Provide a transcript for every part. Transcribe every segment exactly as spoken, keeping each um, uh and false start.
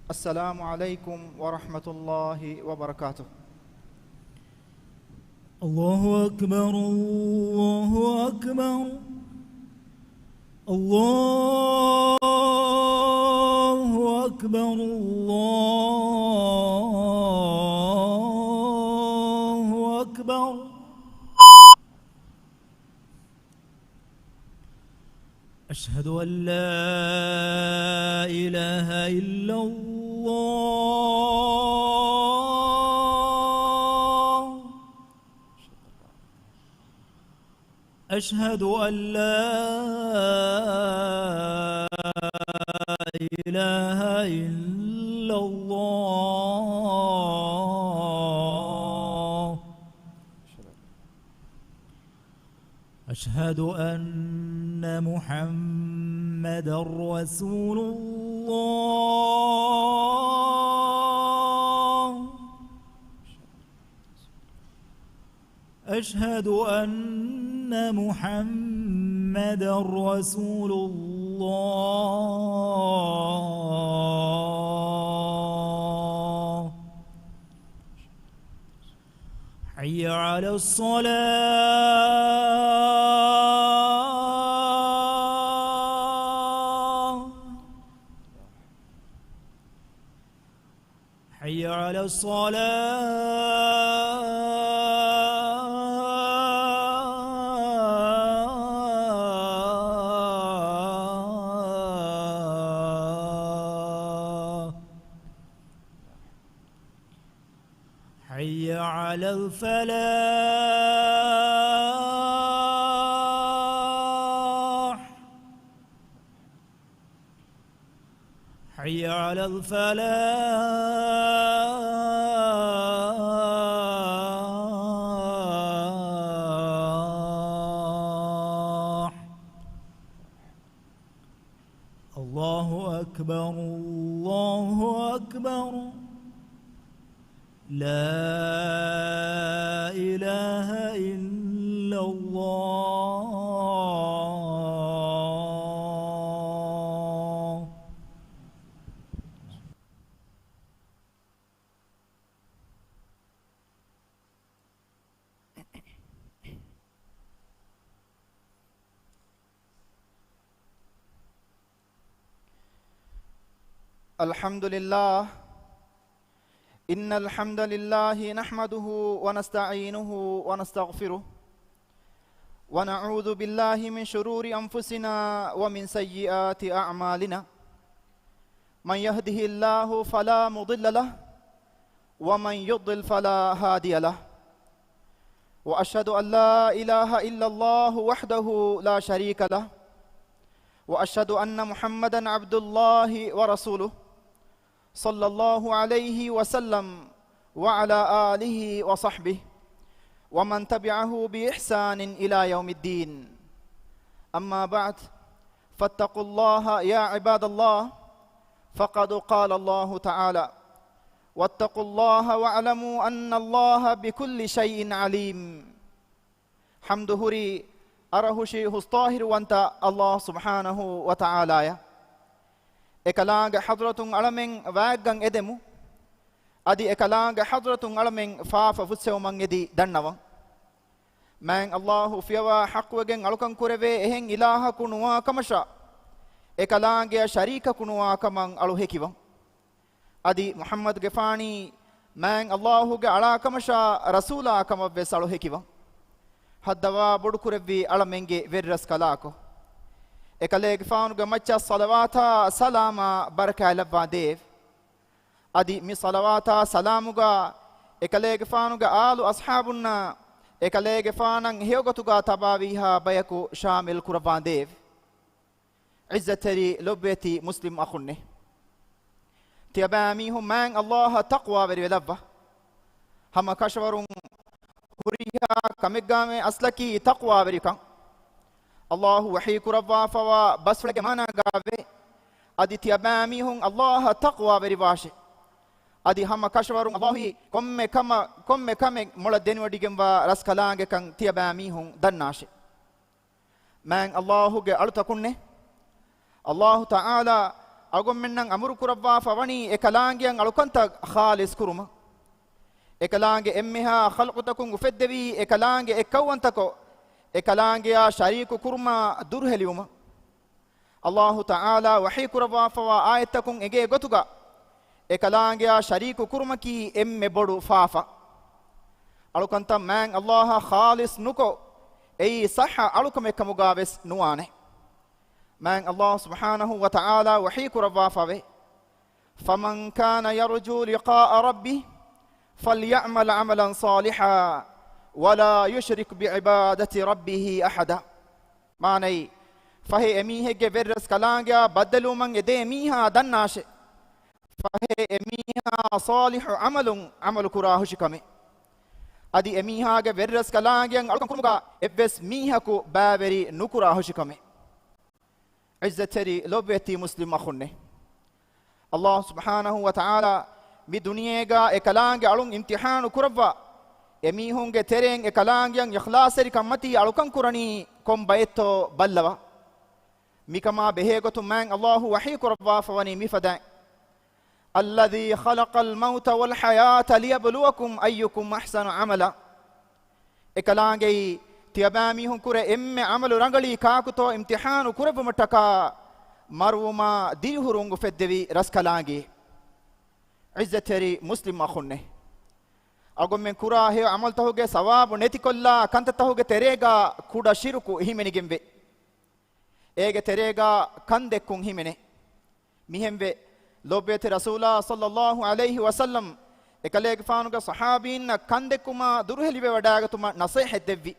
السلام عليكم ورحمة الله وبركاته. الله أكبر، الله أكبر، الله أكبر، الله أكبر. أشهد أن لا إله إلا الله. أشهد أن لا إله إلا الله. أشهد أن محمدا رسول الله. أشهد أن محمدا رسول الله. حي على الصلاة. حي على الصلاة. حي على الفلاح. حي على الفلاح. الله أكبر، الله أكبر. لا إله إلا الله. الحمد لله. إن الحمد لله نحمده ونستعينه ونستغفره، ونعوذ بالله من شرور أنفسنا ومن سيئات أعمالنا. من يهده الله فلا مضل له، ومن يضلل فلا هادي له. وأشهد أن لا إله إلا الله وحده لا شريك له، وأشهد أن محمدا عبد الله ورسوله، صلى الله عليه وسلم وعلى آله وصحبه ومن تبعه بإحسان إلى يوم الدين. أما بعد، فاتقوا الله يا عباد الله، فقد قال الله تعالى: واتقوا الله واعلموا أن الله بكل شيء عليم. ޙަމްދު ހުރީ އަރަހުށި ހުސްޠާހިރުވަންތަ ﷲ ސުބްޙާނަހޫ ވަތަޢާލާއަށް. އެކަލާނގެ ޙަޟްރަތުން އަޅަމެން ވާތްގަން އެދެމު. އަދި އެކަލާނގެ ޙަޟްރަތުން އަޅަމެން ފާފަ ފުއްސެވުމަށް އެދި ދަންނަވަން. މާތް ﷲ ފިޔަވާ ޙައްޤުވެގެން އަޅުކަން ކުރެވޭ އެހެން އިލާހަކު ނުވާ ކަމަށާ، އެކަލާނގެއަށް ޝަރީކަކު ނުވާ ކަމަށް އަޅު ހެކިވަން. އަދި މުޙައްމަދުގެފާނީ މާތް ﷲގެ އަޅާ ކަމަށާ ރަސޫލާ ކަމަށްވެސް އަޅު ހެކިވަން. ހައްދަވާ ބޮޑުކުރެއްވި އަޅަމެންގެ ވެރިރަސްކަލާކޮ، އެކަލޭގެފާނުގެ މައްޗަށް ޞަލަވާތާ ސަލާމާ ބަރަކާތް ލައްވާ ދޭވެ. އަދި މި ޞަލަވާތާ ސަލާމުގަ އެކަލޭގެފާނުގެ އާލު އަޞްޙާބުންނާ އެކަލޭގެފާނަށް ހެޔޮގޮތުގަ ތަބާވީހާ ބަޔަކު ޝާމިލް ކުރައްވާ ދޭވެ. ޢިއްޒަތްތެރި ލޮބުވެތި މުސްލިމް އަޚުންނޭ! ތިޔަބައިމީހުން މާތް ﷲއަށް ތަޤްވާވެރިވެލައްވާ. ހަމަ ކަށަވަރުން ހުރިހާ ކަމެއްގައިމެ އަސްލަކީ ތަޤްވާވެރިކަން. ﷲ ވަޙީ ކުރައްވާފަވާ ބަސްފުޅެއްގެ މާނާގައިވޭ، އަދި ތިޔަބައިމީހުން ﷲއަށް ތަޤްވާވެރިވާށޭ. އަދި ހަމަ ކަށަވަރުން ﷲއީ ކޮންމެ ކަމަށް، ކޮންމެ ކަމެއް މޮޅަށް ދެނެވޮޑިގެންވާ ރަސްކަލާނގެކަން ތިޔަބައިމީހުން ދަންނާށޭ. މާތް ﷲގެ އަޅުތަކުންނޭ! ﷲ ތަޢާލާ އަޅުގަނޑުމެންނަށް އަމުރު ކުރައްވާފަ ވަނީ އެކަލާނގެއަށް އަޅުކަންތައް ޚާލިޞް ކުރުމަށް. އެކަލާނގެ އެންމެހާ ޚަލްޤުތަކުން އުފެއްދެވީ އެކަލާނގެ އެއްކައުވަންތަކޮށް، އެކަލާނގެއާ ޝަރީކު ކުރުމާ ދުރުހެލިވުމަށް. އަލްލާހު ތަޢާލާ ވަޙީ ކުރައްވާފަވާ އާޔަތްތަކުން އެނގޭ ގޮތުގަ، އެކަލާނގެއާ ޝަރީކު ކުރުމަކީ އެންމެ ބޮޑު ފާފަ. އަޅުކަންތައް މާތް އަލްލާހަށް ޚާލިޞް ނުކޮށް، އެއީ ޞައްޙަ އަޅުކަމެއް ކަމުގަ ވެސް ނުވާނެ. މާތް އަލްލާހު ސުބްޙާނަހު ވަ ތަޢާލާ ވަޙީ ކުރައްވާފަވޭ، فمن كان يرجو لقاء ربه فليعمل عملا صالحا ولا يشرك بعبادة ربه أحدا. މާނައީ، ފަހެ އެމީހެއްގެ ވެރިރަސްކަލާނގެއާ ބައްދަލުވުމަށް އެދޭ މީހާ ދަންނާށެ. ފަހެ އެމީހާ ޞާލިޙު ޢަމަލުން ޢަމަލު ކުރާ ހުށިކަމެއް. އަދި އެމީހާގެ ވެރިރަސްކަލާނގެއަށް އަޅުކަން ކުރުމުގަ އެއްވެސް މީހަކު ބައިވެރި ނުކުރާ ހުށިކަމެއް. ޢިއްޒަތްތެރި ލޯބިވެތި މުސްލިމް އަޚުންނޭ! އަލްލާހު ސުބްޙާނަހު ވަ ތަޢާލާ މި ދުނިޔޭގަ އެކަލާނގެ އަޅުން އިމްތިޙާނު ކުރައްވާ، އެމީހުންގެ ތެރެއިން އެކަލާނގެއަށް އިޚްލާޞްތެރިކަންމަތީ އަޅުކަން ކުރަނީ ކޮން ބައެއްތޯ ބައްލަވާ. މިކަމާ ބެހޭގޮތުން މާތް އަލްލާހު ވަޙީ ކުރައްވާފަވަނީ މިފަދައިން، الذي خلق الموت والحياة ليبلوكم أيكم أحسن عملا. އެކަލާނގެއީ، ތިޔަބައިމީހުން ކުރެ އެންމެ ޢަމަލު ރަނގަޅީ ކާކުތޯ އިމްތިޙާނު ކުރެއްވުމަށްޓަކާ، މަރުވުމާ ދިރިހުރުން އުފެއްދެވި ރަސްކަލާނގެ. ޢިއްޒަތްތެރި މުސްލިމް އަޚުންނޭ! އަޅުގަނޑުމެން ކުރާ ހެޔޮ ޢަމަލުތަކުގެ ސަވާބު ނެތިކޮށްލާ ކަންތައްތަކުގެ ތެރޭގަ ކުޑަ ޝިރުކު ހިމެނިގެންވޭ. އޭގެ ތެރޭގަ ކަންދެއްކުން ހިމެނޭ. މިހެންވެ، ލޯބިވެތި ރަސޫލާ ޞައްލައްލާހު ޢަލައިހި ވަސައްލަމް އެކަލޭގެފާނުގެ ޞަޙާބީންނަށް ކަންދެއްކުމާ ދުރުހެލިވެވަޑައިގަތުމަށް ނަޞޭޙަތް ދެއްވި.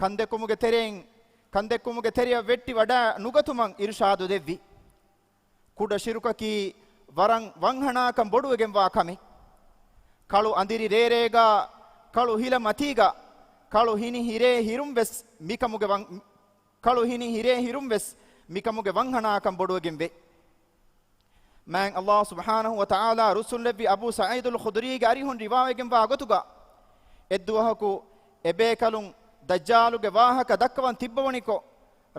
ކަންދެއްކުމުގެ ތެރެއިން، ކަންދެއްކުމުގެ ތެރެއަށް ވެއްޓިވަޑައި ނުގަތުމަށް އިރުޝާދު ދެއްވި. ކުޑަ ޝިރުކަކީ ވަރަށް ވަންހަނާކަން ބޮޑުވެގެންވާ ކަމެއް. ކަޅު އަނދިރި ރޭރޭގަ، ކަޅު ހިލަ މަތީގަ، ކަޅު ހިނި ހިރޭ ހިރުންވެސް މިކަމުގެ ވަން-، ކަޅު ހިނި ހިރޭ ހިރުންވެސް މިކަމުގެ ވަންހަނާކަން ބޮޑުވެގެންވޭ. މާތް އަލްލާހު ސުބްޙާނަހު ވަ ތަޢާލާ ރުއްސުންލެއްވި އަބޫ ސަޢީދުލް ޚުދުރީގެ އަރިހުން ރިވާވެގެންވާ ގޮތުގަ، އެއްދުވަހަކު އެބޭކަލުން ދައްޖާލުގެ ވާހަކަ ދައްކަވަން ތިއްބަވަނިކޮށް،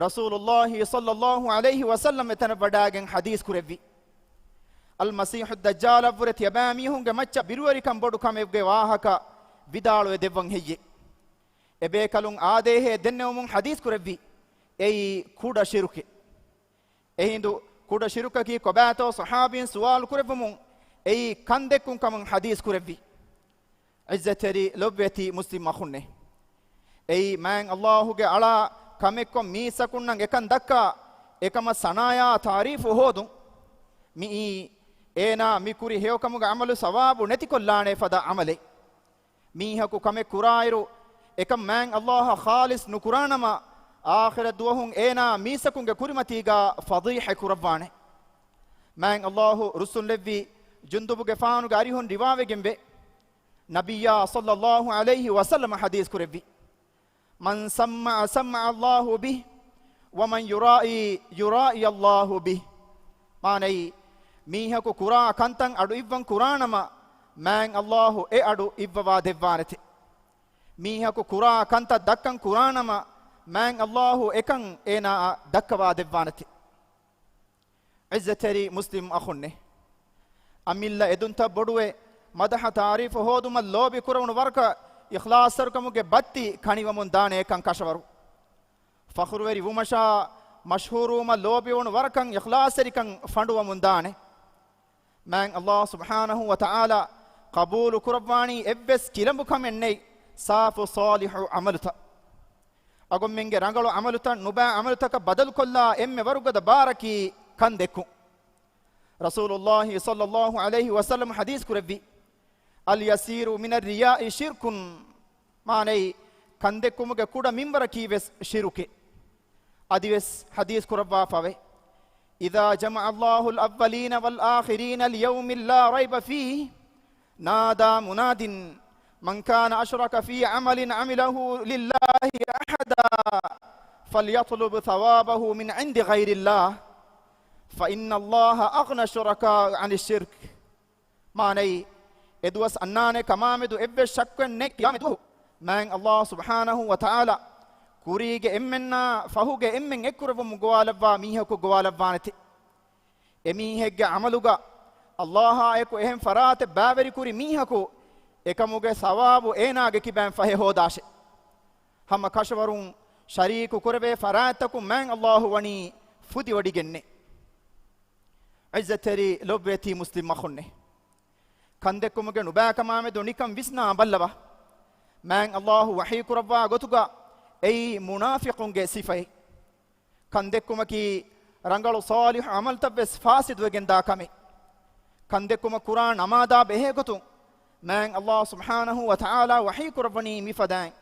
ރަސޫލުއްލާހި ޞައްލައްލާހު ޢަލައިހި ވަސައްލަމް އެތަނަށް ވަޑައިގެން ޙަދީޘް ކުރެއްވި. އަލްމަސީޙު ދައްޖާލަށްވުރެ ތިޔަބައިމީހުންގެ މައްޗަށް ބިރުވެރިކަން ބޮޑު ކަމެއްގެ ވާހަކަ ވިދާޅުވެ ދެއްވަން ހެއްޔެވެ؟ އެބޭކަލުން އާދޭހޭ ދެންނެވުމުން ޙަދީޘް ކުރެއްވި، އެއީ ކުޑަ ޝިރުކެއް. އެހިނދު ކުޑަ ޝިރުކަކީ ކޮބާތޯ ޞަޙާބީން ސުވާލު ކުރެއްވުމުން އެއީ ކަންދެއްކުން ކަމަށް ޙަދީޘް ކުރެއްވި. ޢިއްޒަތްތެރި ލޮބުވެތި މުސްލިމް އަޚުންނޭ! އެއީ މާތް އަލްލާހުގެ އަޅާ ކަމެއްކޮށް މީސްތަކުންނަށް އެކަން ދައްކާ، އެކަމަށް ސަނާޔާ ތާރީފު ހޯދުން. މިއީ އޭނާ މި ކުރި ހެޔޮކަމުގެ ޢަމަލު ސަވާބު ނެތިކޮށްލާނެ ފަދަ ޢަމަލެއް. މީހަކު ކަމެއް ކުރާއިރު، އެކަން މާތް އަލްލާހަށް ޚާލިޞް ނުކުރާނަމަ، އާޚިރަތް ދުވަހުން އޭނާ މީސްތަކުންގެ ކުރިމަތީގަ ފަޟީޙަތް ކުރައްވާނެ. މާތް އަލްލާހު ރުއްސުންލެއްވި ޖުންދުބުގެފާނުގެ އަރިހުން ރިވާވެގެންވޭ، ނަބިއްޔާ ޞައްލައްލާހު ޢަލައިހި ވަސައްލަމަ ޙަދީޘް ކުރެއްވި، من سمع سمع الله به ومن يرائي يرائي الله به. މާނައީ، މީހަކު ކުރާ ކަންތައް އަޑު އިއްވަން ކުރާނަމަ، މާތް އަލްލާހު އެ އަޑު އިއްވަވާ ދެއްވާނެތެ. މީހަކު ކުރާ ކަންތައް ދައްކަން ކުރާނަމަ، މާތް އަލްލާހު އެކަން އޭނާއަށް ދައްކަވާ ދެއްވާނެތެ. ޢިއްޒަތްތެރި މުސްލިމް އަޚުންނޭ! އަމިއްލަ އެދުންތައް ބޮޑުވެ، މަދަޙަ ތާރީފު ހޯދުމަށް ލޯބި ކުރެވުނު ވަރަކަށް އިޚްލާޞްތެރިކަމުގެ ބައްތި ކަނިވަމުން ދާނެ އެކަން ކަށަވަރު. ފަޚުރުވެރި ވުމަށާ މަޝްހޫރުވުމަށް ލޯބިވުނު ވަރަކަށް އިޚްލާޞްތެރިކަން ފަނޑުވަމުން ދާނެ. މާތް އަލްލާހު ސުބްޙާނަހު ވަ ތަޢާލާ ޤަބޫލު ކުރައްވާނީ އެއްވެސް ކިލަނބު ކަމެއް ނެތް، ސާފު ޞާލިޙު ޢަމަލުތައް. އަޅުގަނޑުމެންގެ ރަނގަޅު ޢަމަލުތައް ނުބައި ޢަމަލުތަކަށް ބަދަލުކޮށްލާ އެންމެ ވަރުގަދަ ބާރަކީ ކަންދެއްކުން. ރަސޫލުއްލާހި ޞައްލައްލާހު ޢަލައިހި ވަސައްލަމަ ޙަދީޘް ކުރެއްވި، اليسير من الرياء شرك. މާނައީ، ކަންދެއްކުމުގެ ކުޑަ މިންވަރަކީ ވެސް ޝިރުކެއް. އަދިވެސް ޙަދީޘް ކުރައްވާފަވޭ، إذا جمع الله الأولين والآخرين ليوم لا ريب فيه نادى مناد من كان أشرك في عمل عمله لله أحدا فليطلب ثوابه من عند غير الله فإن الله أغنى الشركاء عن الشرك. މާނައީ، އެދުވަސް އަންނާނެ ކަމާމެދު އެއްވެސް ޝައްކެއް ނެތް ޤިޔާމަތް ދުވަހު މާތް އަލްލާހު ސުބްޙާނަހު ވަ ތަޢާލާ ކުރީގެ އެންމެންނާ ފަހުގެ އެންމެން އެއްކުރެއްވުމުން ގޮވާލައްވާ މީހަކު ގޮވާލައްވާނެތެ. އެމީހެއްގެ ޢަމަލުގަ ﷲ އާއެކު އެހެން ފަރާތެއް ބައިވެރިކުރި މީހަކު، އެކަމުގެ ސަވާބު އޭނާގެ ކިބައިން ފަހެ ހޯދާށެ. ހަމަ ކަށަވަރުން ޝަރީކު ކުރެވޭ ފަރާތްތަކުން މާތް ﷲ ވަނީ ފުދިވޮޑިގެންނެ. ޢިއްޒަތްތެރި ލޮބުވެތި މުސްލިމް އަޚުންނޭ! ކަންދެއްކުމުގެ ނުބައިކަމާމެދު ނިކަން ވިސްނާ ބައްލަވާ. މާތް ﷲ ވަޙީ ކުރައްވާ ގޮތުގަ އެއީ މުނާފިޤުންގެ ސިފައެއް. ކަންދެއްކުމަކީ ރަނގަޅު ޞާލިޙު ޢަމަލުތައްވެސް ފާސިދުވެގެންދާ ކަމެއް. ކަންދެއްކުމަށް ކުރާ ނަމާދާ ބެހޭގޮތުން މާތް ﷲ ސުބްޙާނަހޫ ވަތަޢާލާ ވަޙީ ކުރައްވަނީ މިފަދައިން،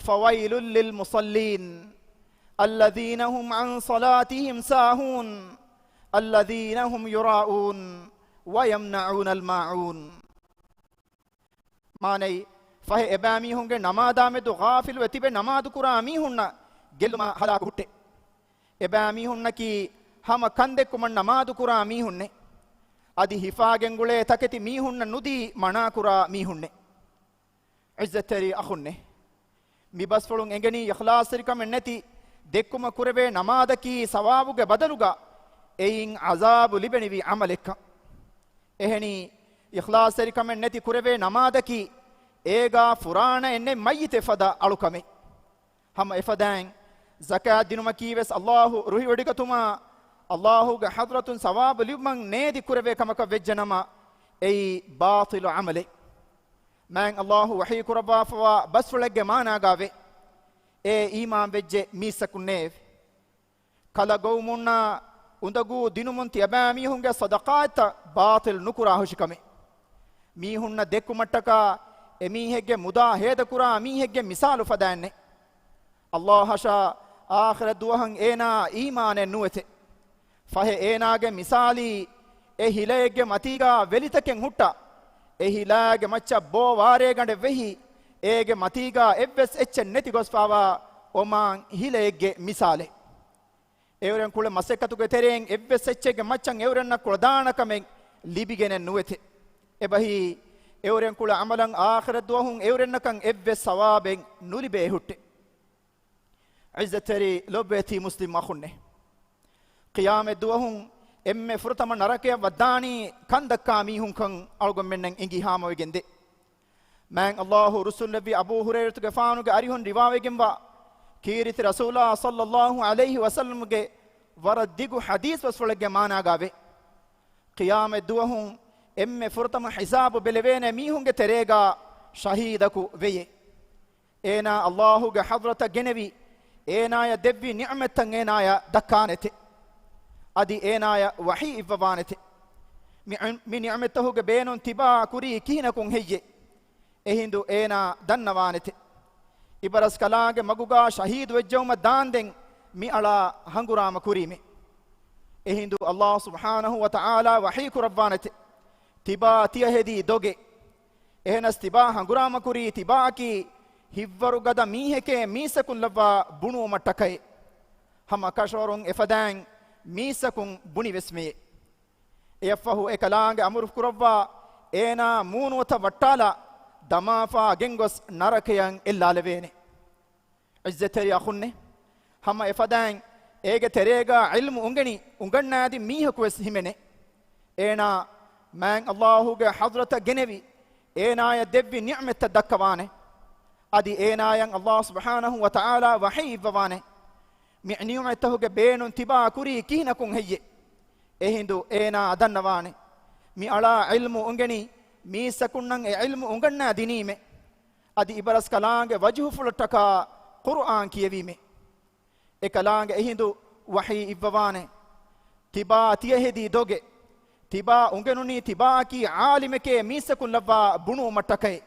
فَوَيْلٌ لِّلْمُصَلِّينَ الَّذِينَ هُمْ عَنْ صَلَاتِهِمْ سَاهُونَ الَّذِينَ هُمْ يُرَاءُونَ وَيَمْنَعُونَ الْمَاعُونَ. މާނައީ، ފަހެ އެބައިމީހުންގެ ނަމާދާމެދު ޣާފިލުވެ ތިބެ ނަމާދުކުރާ މީހުންނަށް ގެއްލުމާ ހަލާކު ހުއްޓޭ. އެބައިމީހުންނަކީ ހަމަ ކަންދެއްކުމަށް ނަމާދުކުރާ މީހުންނޭ. އަދި ހިފާގެންގުޅޭ ތަކެތި މީހުންނަށް ނުދީ މަނާކުރާ މީހުންނޭ. ޢިއްޒަތްތެރި އަޚުންނޭ! މި ބަސްފުޅުން އެނގެނީ އިޚްލާޞްތެރިކަމެއް ނެތި ދެއްކުމަށް ކުރެވޭ ނަމާދަކީ ސަވާބުގެ ބަދަލުގަ އެއިން ޢަޒާބު ލިބެނިވި ޢަމަލެއްކަން. އެހެނީ، އިޚްލާޞްތެރިކަމެއް ނެތި ކުރެވޭ ނަމާދަކީ އޭގާ ފުރާނައެއް ނެތް މައްޔިތެއް ފަދަ އަޅުކަމެއް. ހަމަ އެފަދައިން، ޒަކާތް ދިނުމަކީ ވެސް ﷲ ރުހިވޮޑިގަތުމާ، ﷲގެ ޙަޟްރަތުން ސަވާބު ލިބުމަށް ނޭދި ކުރެވޭ ކަމަކަށް ވެއްޖެނަމަ، އެއީ ބާޠިލު ޢަމަލެއް. މާތް ﷲ ވަޙީ ކުރައްވާފަވާ ބަސްފުޅެއްގެ މާނާގައި ވޭ، އޭ އީމާންވެއްޖެ މީސްތަކުންނޭވެ! ކަލަ ގޮވުމުންނާ އުނދަގޫ ދިނުމުން ތިޔަބައިމީހުންގެ ޞަދަޤާތްތައް ބާޠިލް ނުކުރާ ހުށިކަމެއް. މީހުންނަށް ދެއްކުމަށްޓަކާ އެމީހެއްގެ މުދާ ހޭދަކުރާ މީހެއްގެ މިސާލު ފަދައިންނެއް. ﷲ އަށާ އާޚިރަތް ދުވަހަށް އޭނާއަށް އީމާނެއް ނުވެތެ. ފަހެ އޭނާގެ މިސާލީ އެ ހިލައެއްގެ މަތީގާ ވެލިތަކެއް ހުއްޓާ، އެ ހިލާގެ މައްޗަށް ބޯ ވާރޭގަނޑެއް ވެހި، އޭގެ މަތީގާ އެއްވެސް އެއްޗެއް ނެތި ގޮސްފާވާ އޮމާން ހިލައެއްގެ މިސާލެއް. އެއުރެން ކުޅެ މަސައްކަތުގެ ތެރެއިން އެއްވެސް އެއްޗެއްގެ މައްޗަށް އެއުރެންނަށް ކުޅަދާނަކަމެއް ލިބިގެނެއް ނުވެތެ. އެބަހީ، އެއުރެން ކުޅެ ޢަމަލަށް އާޚިރަތް ދުވަހުން އެއުރެންނަކަށް އެއްވެސް ސަވާބެއް ނުލިބޭ ހުއްޓެ. ޢިއްޒަތްތެރި ލޮބުވެތި މުސްލިމް އަޚުންނޭ! ޤިޔާމަތް ދުވަހުން އެންމެ ފުރަތަމަ ނަރަކަޔަށް ވައްދާނީ ކަން ދައްކާ މީހުންކަން އަޅުގަނޑުމެންނަށް އެނގި ހާމަވެގެން ދޭ. މާތް ﷲ ރުއްސުންލެއްވި އަބޫ ހުރައިރަތުގެފާނުގެ އަރިހުން ރިވާވެގެންވާ، ކީރިތި ރަސޫލާ ޞައްލައްލާހު ޢަލައިހި ވަސައްލަމްގެ ވަރަށް ދިގު ޙަދީޘް ބަސްފުޅެއްގެ މާނާގައި ވޭ. ޤިޔާމަތް ދުވަހުން އެންމެ ފުރަތަމަ ހިސާބު ބެލެވޭނެ މީހުންގެ ތެރޭގާ ޝަހީދަކު ވެޔޭ. އޭނާ ﷲގެ ޙަޟްރަތަށް ގެނެވި، އޭނާޔަށް ދެއްވި ނިޢުމަތްތައް އޭނާޔަށް ދައްކާނެތެ. އަދި އޭނާޔަށް ވަޙީ އިއްވަވާނެތެ. މި، މި ނިޢުމަތްތަހުގެ ބޭނުން ތިބާ ކުރީ ކިހިނަކުން ހެއްޔޭ؟ އެހިނދު އޭނާ ދަންނަވާނެތެ. އިބަރަސްކަލާނގެ މަގުގާ ޝަހީދު ވެއްޖައުމަށް ދާންދެން މި އަޅާ ހަނގުރާމަ ކުރީމޭ. އެހިނދު ﷲ ސުބްޙާނަހޫ ވަތަޢާލާ ވަޙީ ކުރައްވާނެތެ. ތިބާ ތިޔަ ހެދީ ދޮގެއް. އެހެނަސް ތިބާ ހަނގުރާމަކުރީ ތިބާއަކީ ހިއްވަރު ގަދަ މީހެކޭ މީސްތަކުން ލައްވާ ބުނުވުމަށްޓަކައި. ހަމަ ކަށަވަރުން އެފަދައިން މީސްތަކުން ބުނިވެސްމެޔޭ. އެއަށްފަހު އެކަލާނގެ އަމުރު ކުރައްވާ އޭނާ މޫނުވަތަ ވައްޓާލާ ދަމާފާ ގެންގޮސް ނަރަކަޔަށް އެއްލާލެވޭނެ. ޢިއްޒަތްތެރި އަޚުންނޭ! ހަމަ އެފަދައިން އޭގެ ތެރޭގާ ޢިލްމު އުނގެނި އުނގަންނާދިން މީހަކުވެސް ހިމެނޭ. އޭނާ މާތް ﷲގެ ޙަޟްރަތަށް ގެނެވި، އޭނާޔަށް ދެއްވި ނިޢުމަތްތައް ދައްކަވާނެ. އަދި އޭނާޔަށް ﷲ ސުބްޙާނަހޫ ވަތަޢާލާ ވަޙީ އިއްވަވާނެ. މި ނިޢުމަތްތަހުގެ ބޭނުން ތިބާ ކުރީ ކިހިނަކުން ހެއްޔޭ؟ އެހިނދު އޭނާ ދަންނަވާނެ. މި އަޅާ ޢިލްމު އުނގެނީ މީސްތަކުންނަށް އެ ޢިލްމު އުނގަންނާ ދިނީމޭ. އަދި އިބަރަސްކަލާނގެ ވަޖުހުފުޅަށްޓަކާ ޤުރުއާން ކިޔެވީމޭ. އެކަލާނގެ އެހިނދު ވަޙީ އިއްވަވާނެ. ތިބާ ތިޔަ ހެދީ ދޮގެއް. ތިބާ އުނގެނުނީ ތިބާއަކީ ޢާލިމެކޭ މީސްތަކުން ލައްވާ ބުނުވުމަށްޓަކައި.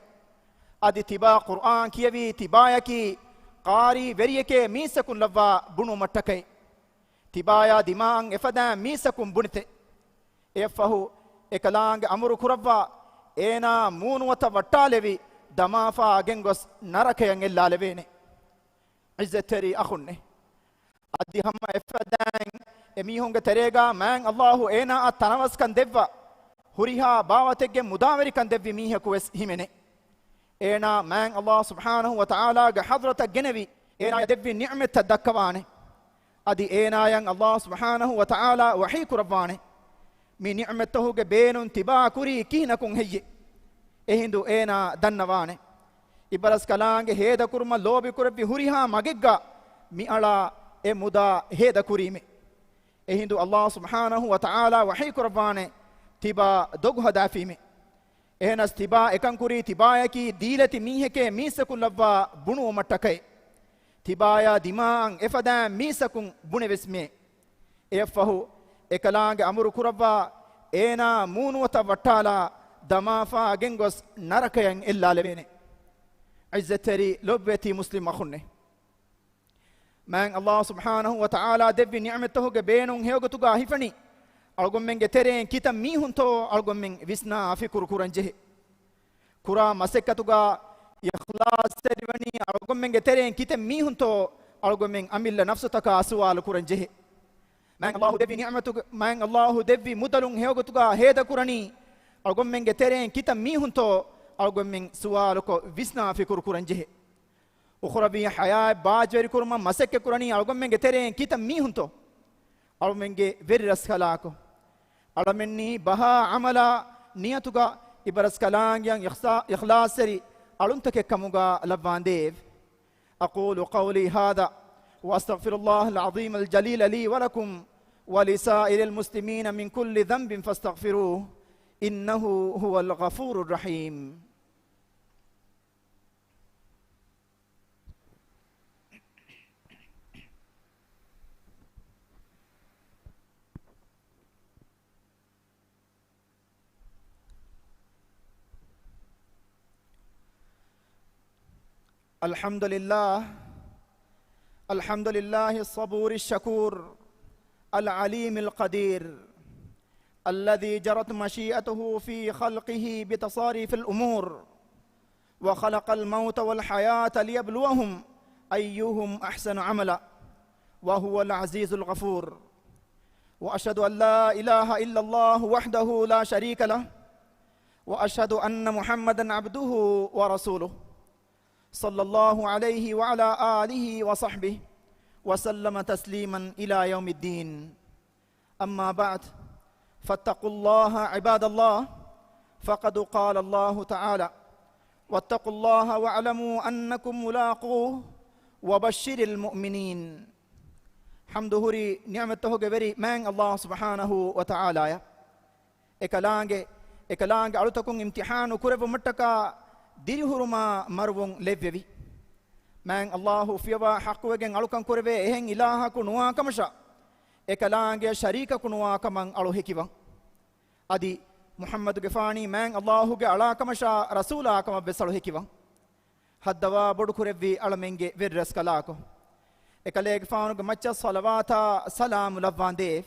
އަދި ތިބާ ޤުރުއާން ކިޔެވީ ތިބާޔަކީ ޤާރީ ވެރިޔެކޭ މީސްތަކުން ލައްވާ ބުނުވުމަށްޓަކައި. ތިބާޔާ ދިމާއަށް އެފަދައިން މީސްތަކުން ބުނިތެ. އެއަށްފަހު އެކަލާނގެ އަމުރު ކުރައްވާ އޭނާ މޫނުވަތަ ވައްޓާލެވި ދަމާފާ ގެންގޮސް ނަރަކަޔަށް އެއްލާލެވޭނެ. ޢިއްޒަތްތެރި އަޚުންނޭ! އަދި ހަމަ އެފަދައިން އެމީހުންގެ ތެރޭގާ މާތް ﷲ އޭނާއަށް ތަނަވަސްކަން ދެއްވާ ހުރިހާ ބާވަތެއްގެ މުދާވެރިކަން ދެއްވި މީހަކުވެސް ހިމެނޭ. އޭނާ މާތް ﷲ ސުބްޙާނަހޫ ވަތަޢާލާގެ ޙަޟްރަތަށް ގެނެވި، އޭނާޔަށް ދެއްވި ނިޢުމަތްތައް ދައްކަވާނެ. އަދި އޭނާޔަށް ﷲ ސުބްޙާނަހޫ ވަތަޢާލާ ވަޙީ ކުރައްވާނެ. މި ނިޢުމަތްތަހުގެ ބޭނުން ތިބާ ކުރީ ކިހިނަކުން ހެއްޔެ؟ އެހިނދު އޭނާ ދަންނަވާނެ. އިބަރަސްކަލާނގެ ހޭދަކުރުމަށް ލޯބިކުރެއްވި ހުރިހާ މަގެއްގަ މިއަޅާ އެ މުދާ ހޭދަކުރީމެ. އެހިނދު ﷲ ސުބްޙާނަހޫ ވަތަޢާލާ ވަޙީކުރައްވާނެ، ތިބާ ދޮގުހަދާފީމެ. އެހެނަސް ތިބާ އެކަންކުރީ ތިބާޔަކީ ދީލަތި މީހެކޭ މީސްތަކުން ލައްވާ ބުނުވުމަށްޓަކައި. ތިބާޔާ ދިމާއަށް އެފަދައިން މީސްތަކުން ބުނެވެސްމޭ. އެއަށްފަހު އެކަލާނގެ އަމުރު ކުރައްވާ، އޭނާ މޫނުވަތަށް ވައްޓާލާ ދަމާފާ ގެންގޮސް ނަރަކަޔަށް އެއްލާލެވޭނެ. ޢިއްޒަތްތެރި ލޮބުވެތި މުސްލިމް އަޚުންނޭ! މާތް ﷲ ސުބްޙާނަހޫ ވަތަޢާލާ ދެއްވި ނިޢުމަތްތަހުގެ ބޭނުން ހެޔޮގޮތުގަ ހިފަނީ، އަޅުގަނޑުމެންގެ ތެރެއިން ކިތައް މީހުންތޯ އަޅުގަނޑުމެން ވިސްނާ ފިކުރު ކުރަން ޖެހޭ. ކުރާ މަސައްކަތުގަ އިޚްލާޞްތެރިވަނީ އަޅުގަނޑުމެންގެ ތެރެއިން ކިތައް މީހުންތޯ އަޅުގަނޑުމެން އަމިއްލަ ނަފްސުތަކާ ސުވާލު ކުރަން ޖެހޭ. މާތް ﷲ ދެއްވި ނިޢުމަތުގެ، މާތް ﷲ ދެއްވި މުދަލުން ހެޔޮގޮތުގަ ހޭދަކުރަނީ އަޅުގަނޑުމެންގެ ތެރެއިން ކިތައް މީހުންތޯ އަޅުގަނޑުމެން ސުވާލުކޮށް ވިސްނާ ފިކުރު ކުރަން ޖެހޭ. އުޚްރަވީ ޙަޔާތް ބާއްޖަވެރިކުރުމަށް މަސައްކަތްކުރަނީ އަޅުގަނޑުމެންގެ ތެރެއިން ކިތައް މީހުންތޯ؟ އަޅުމެންގެ ވެރިރަސްކަލާކޮ. އަޅަމެންނީ ބަހާ ޢަމަލާ ނިޔަތުގަ އިބަރަސްކަލާނގެއަށް އިޚްސާ-، އިޚްލާޞްތެރި އަޅުންތަކެއް ކަމުގަ ލައްވާނދޭވެ. أقول قولي هذا وأستغفر الله العظيم الجليل لي ولكم ولسائر المسلمين من كل ذنب فاستغفروه إنه هو الغفور الرحيم. الحمد لله. الحمد لله الصبور الشكور العليم القدير الذي جرت مشيئته في خلقه بتصاريف الأمور وخلق الموت والحياة ليبلوهم أيهم أحسن عملا وهو العزيز الغفور. وأشهد أن لا إله إلا الله وحده لا شريك له وأشهد أن محمدا عبده ورسوله صلى الله عليه وعلى آله وصحبه وسلم تسليما إلى يوم الدين. أما بعد، فاتقوا الله عباد الله، فقد قال الله تعالى: واتقوا الله واعلموا أنكم ملاقوه وبشر المؤمنين. ޙަމްދު ހުރީ ނިޢުމަތްތަހުގެ ވެރި މާތް ﷲ ސުބްޙާނަހޫ ވަތަޢާލާއަށް. އެކަލާނގެ، އެކަލާނގެ އަޅުތަކުން އިމްތިޙާނު ކުރެއްވުމަށްޓަކާ ދިރިހުރުމާ މަރުވުން ލެއްވެވި. މާތް ﷲ ފިޔަވާ ޙައްޤުވެގެން އަޅުކަން ކުރެވޭ އެހެން އިލާހަކު ނުވާ ކަމަށާ، އެކަލާނގެ ޝަރީކަކު ނުވާ ކަމަށް އަޅު ހެކިވަން. އަދި މުޙައްމަދުގެފާނީ މާތް ﷲގެ އަޅާ ކަމަށާ ރަސޫލާ ކަމަށް ވެސް އަޅު ހެކިވަން. ހައްދަވާ ބޮޑުކުރެއްވި އަޅަމެންގެ ވެރިރަސްކަލާކޮ. އެކަލޭގެފާނުގެ މައްޗަށް ޞަލަވާތާ ސަލާމު ލައްވާނދޭވެ.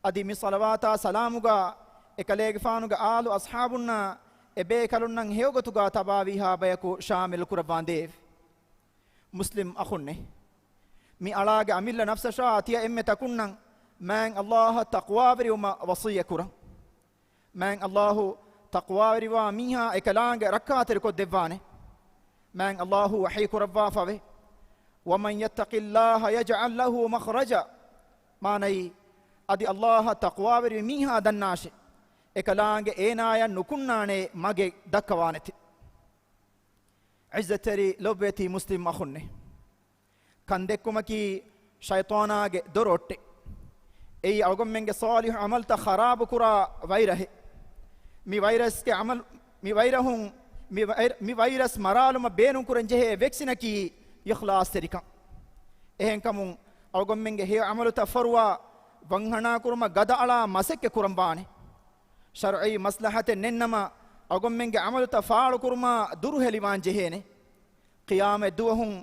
އަދި މި ޞަލަވާތާ ސަލާމުގަ އެކަލޭގެފާނުގެ އާލު އަޞްޙާބުންނާ އެބޭކަލުންނަށް ހެޔޮގޮތުގަ ތަބާވީހާ ބަޔަކު ޝާމިލް ކުރައްވާނދޭވެ. މުސްލިމް އަޚުންނޭ! މި އަޅާގެ އަމިއްލަ ނަފްސަށާ ތިޔަ އެންމެ ތަކުންނަށް މާތް ﷲއަށް ތަޤްވާވެރިވުމަށް ވަޞިއްޔަތް ކުރަން. މާތް ﷲ ތަޤްވާވެރިވާ މީހާ އެކަލާނގެ ރައްކާތެރިކޮށްދެއްވާނެ. މާތް ﷲ ވަޙީ ކުރައްވާފަވޭ، ومن يتق الله يجعل له مخرجا. މާނައީ، އަދި ﷲއަށް ތަޤްވާވެރިވި މީހާ ދަންނާށޭ، އެކަލާނގެ އޭނާޔަށް ނުކުންނާނޭ މަގެއް ދައްކަވާނެތެ. ޢިއްޒަތްތެރި ލޮބުވެތި މުސްލިމް އަޚުންނޭ! ކަންދެއްކުމަކީ ޝައިޠާނާގެ ދޮރު އޮއްޓެއް. އެއީ އަޅުގަނޑުމެންގެ ޞާލިޙު ޢަމަލުތައް ޚަރާބުކުރާ ވައިރަހެއް. މި ވައިރަސްގެ ޢަމަލު، މި ވައިރަހުން، މި ވައި، މި ވައިރަސް މަރާލުމަށް ބޭނުންކުރަން ޖެހޭ ވެކްސިނަކީ އިޚްލާޞްތެރިކަން. އެހެންކަމުން އަޅުގަނޑުމެންގެ ހެޔޮ ޢަމަލުތައް ފޮރުވާ، ވަންހަނާކުރުމަށް ގަދައަޅާ މަސައްކަތް ކުރަން ވާނެ. ޝަރުޢީ މަސްލަޙަތެއް ނެތްނަމަ، އަޅުގަނޑުމެންގެ ޢަމަލުތައް ފާޅުކުރުމާ ދުރުހެލިވާން ޖެހޭނެ. ޤިޔާމަތް ދުވަހުން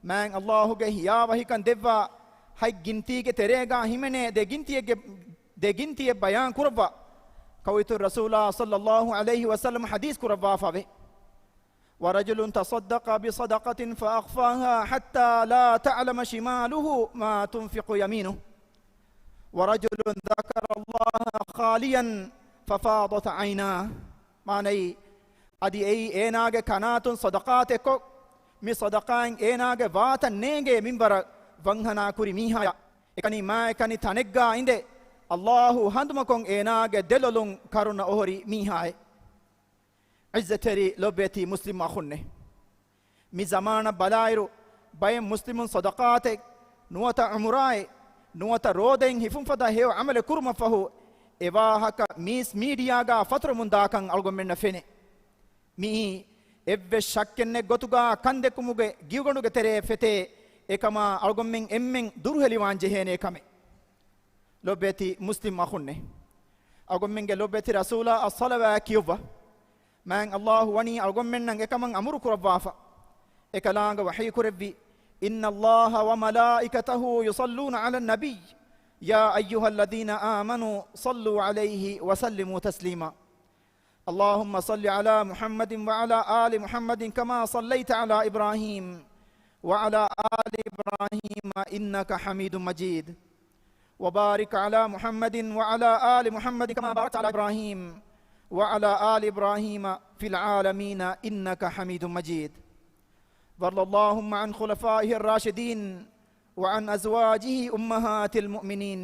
މާތް ﷲގެ ހިޔާވަހިކަން ދެއްވާ ހަތް ގިންތީގެ ތެރޭގާ ހިމެނޭ ދެ ގިންތިއެއްގެ، ދެ ގިންތިއެއް ބަޔާން ކުރައްވާ، ކައުއިތުރު ރަސޫލާ ޞައްލައްލާހު ޢަލައިހި ވަސައްލަމަ ޙަދީޘް ކުރައްވާފަވޭ، ورجل تصدق بصدقة فأخفاها حتى لا تعلم شماله ما تنفق يمينه ورجل ذكر الله خاليا ففاضت عيناه. މާނައީ، އަދި އެއީ އޭނާގެ ކަނާތުން ޞަދަޤާތެއްކޮށް، މި ޞަދަޤާއިން އޭނާގެ ވާތައް ނޭނގޭ މިންވަރަށް ވަންހަނާ ކުރި މީހާޔަށް، އެކަނި މާތްކަނި ތަނެއްގާ އިނދެ، އައްލާހު ހަނދުމަކޮށް އޭނާގެ ދެލޮލުން ކަރުނަ އޮހޮރި މީހާއެއް. ޢިއްޒަތްތެރި ލޮބުވެތި މުސްލިމް އަޚުންނޭ! މި ޒަމާނަށް ބަލާއިރު، ބައެއް މުސްލިމުން ޞަދަޤާތެއް، ނުވަތަ ޢުމްރާއެއް، ނުވަތަ ރޯދައިން ހިފުން ފަދަ ހެޔޮ ޢަމަލެއް ކުރުމަށްފަހު، އެ ވާހަކަ މީސް މީޑިއާގަ ފަތުރަމުން ދާކަން އަޅުގަނޑުމެންނަށް ފެނޭ. މިއީ އެއްވެސް ޝައްކެއްނެތް ގޮތުގަ ކަންދެއްކުމުގެ ގިޔުގަނޑުގެ ތެރޭ ފެތޭ، އެކަމާ އަޅުގަނޑުމެން އެންމެން ދުރުހެލިވާން ޖެހޭނޭ ކަމެއް. ލޮބުވެތި މުސްލިމް އަޚުންނޭ! އަޅުގަނޑުމެންގެ ލޮބުވެތި ރަސޫލާ އައްޞަލަވާތް ކިޔުއްވާ. މާތް އައްލާހު ވަނީ އަޅުގަނޑުމެންނަށް އެކަމަށް އަމުރު ކުރައްވާފަ. އެކަލާނގެ ވަޙީ ކުރެއްވި، إن الله وملائكته يصلون على النبي يا أيها الذين آمنوا صلوا عليه وسلموا تسليما. اللهم صل على محمد وعلى آل محمد كما صليت على إبراهيم وعلى آل إبراهيم إنك حميد مجيد. وبارك على محمد وعلى آل محمد كما باركت على إبراهيم وعلى آل إبراهيم في العالمين إنك حميد مجيد. وارض اللهم عن خلفائه الراشدين وعن أزواجه أمهات المؤمنين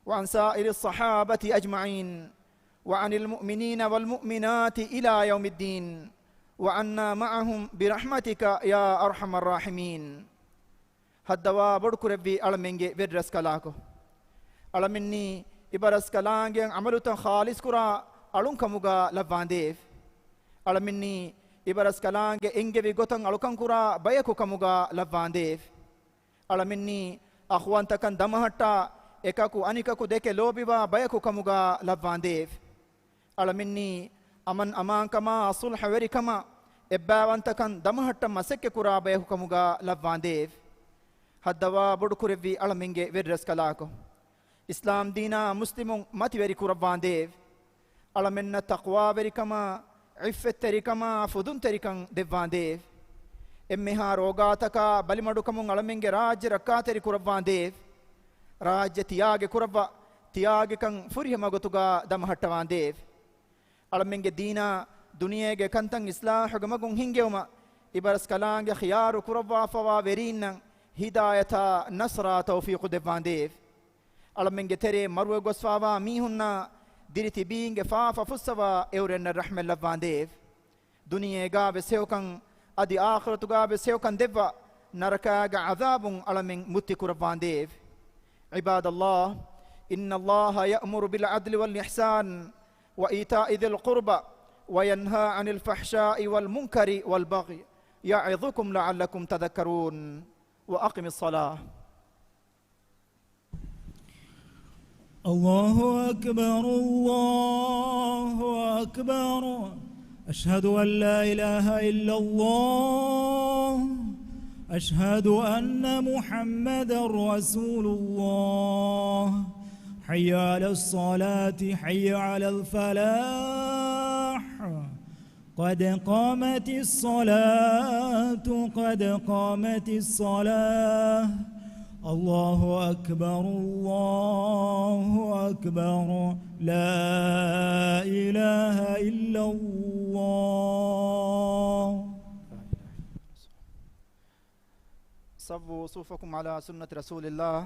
وعن سائر الصحابة أجمعين وعن المؤمنين والمؤمنات إلى يوم الدين وعنا معهم برحمتك يا أرحم الراحمين. ހައްދަވާ ބޮޑުކުރެއްވި އަޅަމެންގެ ވެރިރަސްކަލާކޮ! އަޅަމެންނީ އިބަރަސްކަލާނގެ ޢަމަލުތައް ޚާލިޞްކުރާ އަޅުންކަމުގަ ލައްވާނދޭވެ! އަޅަމެންނީ އިބަރަސްކަލާނގެ އެންގެވި ގޮތަށް އަޅުކަންކުރާ ބަޔަކުކަމުގަ ލައްވާނދޭވެ! އަޅަމެންނީ އަޚުވަންތަކަން ދަމަހައްޓާ، އެކަކު އަނިކަކު ދެކެ ލޯބިވާ ބަޔަކުކަމުގަ ލައްވާނދޭވެ! އަޅަމެންނީ އަމަން އަމާންކަމާ ޞުލްޙަވެރިކަމާ އެއްބާވަންތަކަން ދަމަހައްޓަން މަސައްކަތްކުރާ ބަޔަކުކަމުގަ ލައްވާނދޭވެ! ހައްދަވާ ބޮޑުކުރެއްވި އަޅަމެންގެ ވެރިރަސްކަލާކޮ! އިސްލާމްދީނާ މުސްލިމުން މަތިވެރި ކުރައްވާނދޭވެ! އަޅަމެންނަށް ތަޤްވާވެރިކަމާ، ޢިއްފަތްތެރިކަމާ، ފުދުންތެރިކަން ދެއްވާނދޭވެ! އެންމެހާ ރޯގާތަކާ ބަލިމަޑުކަމުން އަޅަމެންގެ ރާއްޖެ ރައްކާތެރި ކުރައްވާނދޭވެ! ރާއްޖެ ތިޔާގެ ކުރައްވާ، ތިޔާގެކަން ފުރިހަމަ ގޮތުގަ ދަމަހައްޓަވާނދޭވެ! އަޅަމެންގެ ދީނާ ދުނިޔޭގެ ކަންތައް އިޞްލާޙުގެ މަގުން ހިންގެވުމަށް އިބަރަސްކަލާނގެ ޚިޔާރު ކުރައްވާފަވާ ވެރީންނަށް ހިދާޔަތާ ނަޞްރާ ތައުފީޤު ދެއްވާނދޭވެ! އަޅަމެންގެ ތެރޭ މަރުވެ ގޮސްފާވާ މީހުންނާ ދިރި ތިބީންގެ ފާފަ ފުއްސަވާ އެއުރެންނަށް ރަޙްމަތް ލައްވާނދޭވެ! ދުނިޔޭގާވެސް ހެޔޮކަން، އަދި އާޚިރަތުގާވެސް ހެޔޮކަން ދެއްވާ، ނަރަކާގެ ޢަޛާބުން އަޅަމެން މުއްތި ކުރައްވާނދޭވެ! عباد الله، إن الله يأمر بالعدل والإحسان وإيتاء ذي القربى وينهى عن الفحشاء والمنكر والبغي يعظكم لعلكم تذكرون. وأقم الصلاة. الله أكبر، الله أكبر. أشهد أن لا إله إلا الله. أشهد أن محمدا رسول الله. حي على الصلاة، حي على الفلاح. قد قامت الصلاة، قد قامت الصلاة. الله أكبر، الله أكبر. لا إله إلا الله. سووا صفوفكم على سنة رسول الله.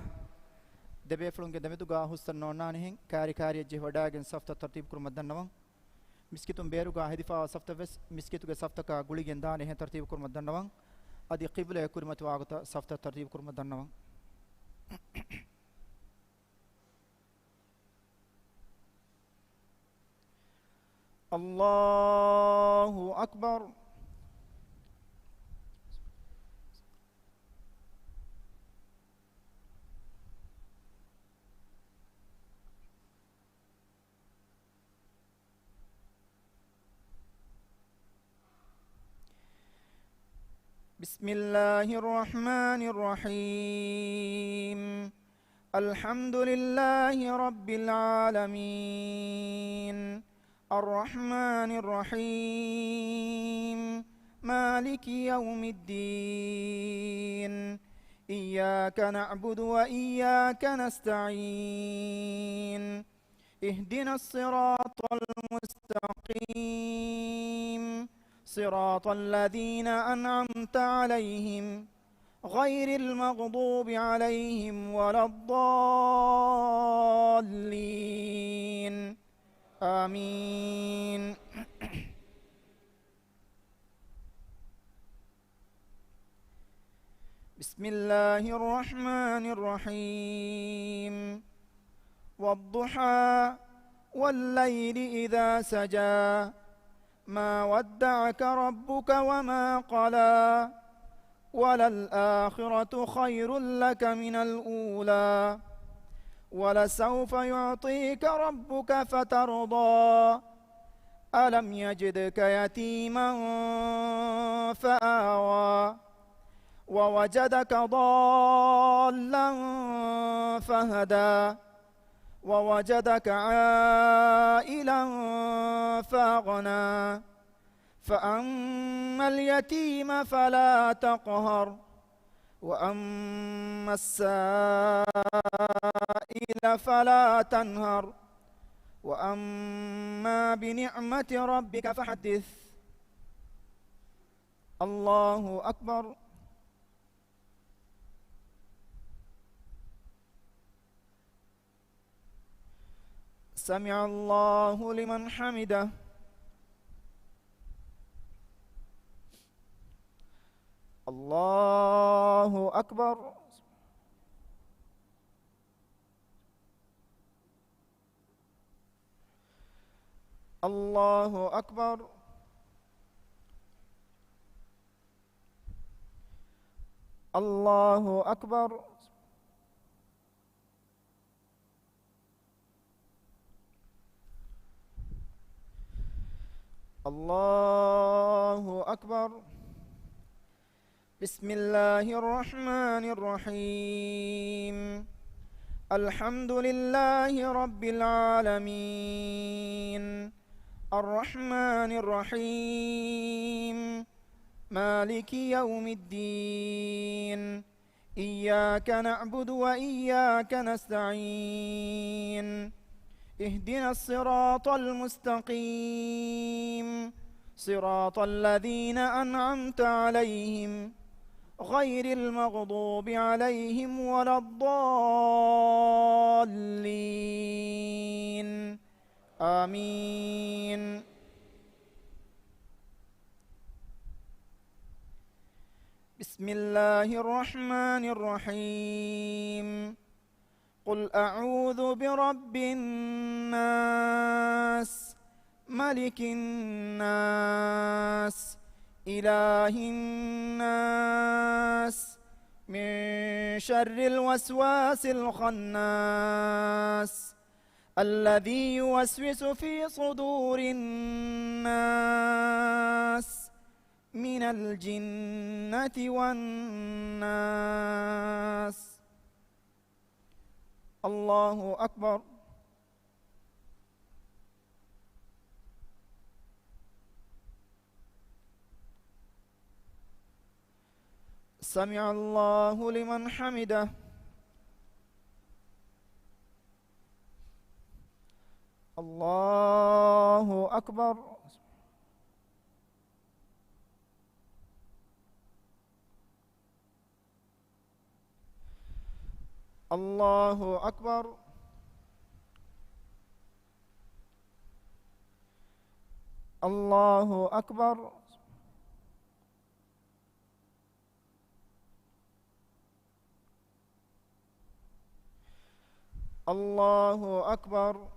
ދެބޭފުޅުންގެ ދެމެދުގާ ހުސްތަން ނޯންނާނެހެން، ކާރި ކާރިއަށް ޖެހިވަޑައިގެން ސަފްތައް ތަރުތީބު ކުރުމަށް ދަންނަވަން. މިސްކިތުން ބޭރުގާ ހެދިފާވާ ސަފްތައް ވެސް މިސްކިތުގެ ސަފްތަކާ ގުޅިގެން ދާނެ އެހެން ތަރުތީބު ކުރުމަށް ދަންނަވަން. އަދި ޤިބްލަޔަށް ކުރިމަތިވާ ގޮތަށް ސަފްތައް ތަރުތީބު ކުރުމަށް ދަންނަވަން. الله أكبر. بسم الله الرحمن الرحيم. الحمد لله رب العالمين. الرحمن الرحيم. مالك يوم الدين. إياك نعبد وإياك نستعين. اهدنا الصراط المستقيم، صراط الذين أنعمت عليهم، غير المغضوب عليهم ولا الضالين. آمين. بسم الله الرحمن الرحيم. والضحى، والليل إذا سجى، ما ودعك ربك وما قلى، وللآخرة خير لك من الأولى، ولسوف يعطيك ربك فترضى، ألم يجدك يتيما فآوى، ووجدك ضالا فهدى، ووجدك عائلا فأغنى، فأما اليتيم فلا تقهر، وأما السائل فلا تنهر، وأما بنعمة ربك فحدث. الله أكبر. سمع الله لمن حمده. الله أكبر. الله أكبر. الله أكبر. الله أكبر. بسم الله الرحمن الرحيم. الحمد لله رب العالمين. الرحمن الرحيم. مالك يوم الدين. إياك نعبد وإياك نستعين. اهدنا الصراط المستقيم. صراط الذين أنعمت عليهم غير المغضوب عليهم ولا الضالين. آمين. بسم الله الرحمن الرحيم. قل أعوذ برب الناس، ملك الناس، إله الناس، من شر الوسواس الخناس، الذي يوسوس في صدور الناس، من الجنة والناس. الله أكبر. سمع الله لمن حمده. الله أكبر. الله أكبر. الله أكبر. الله أكبر.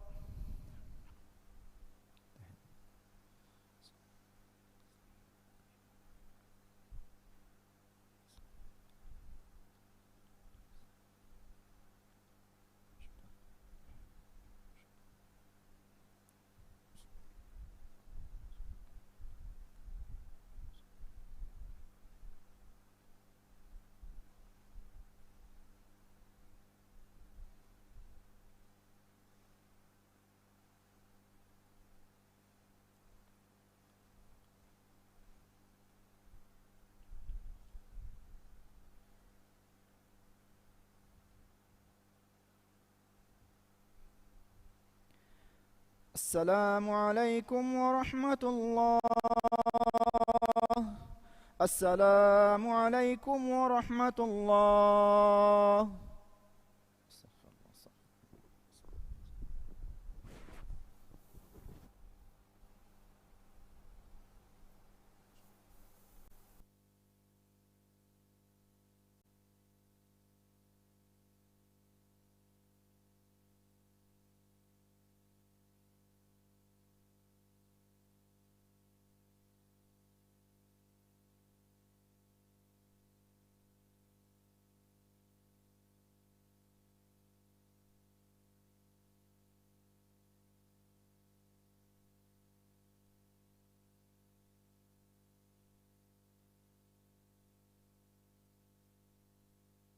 السلام عليكم ورحمة الله. السلام عليكم ورحمة الله.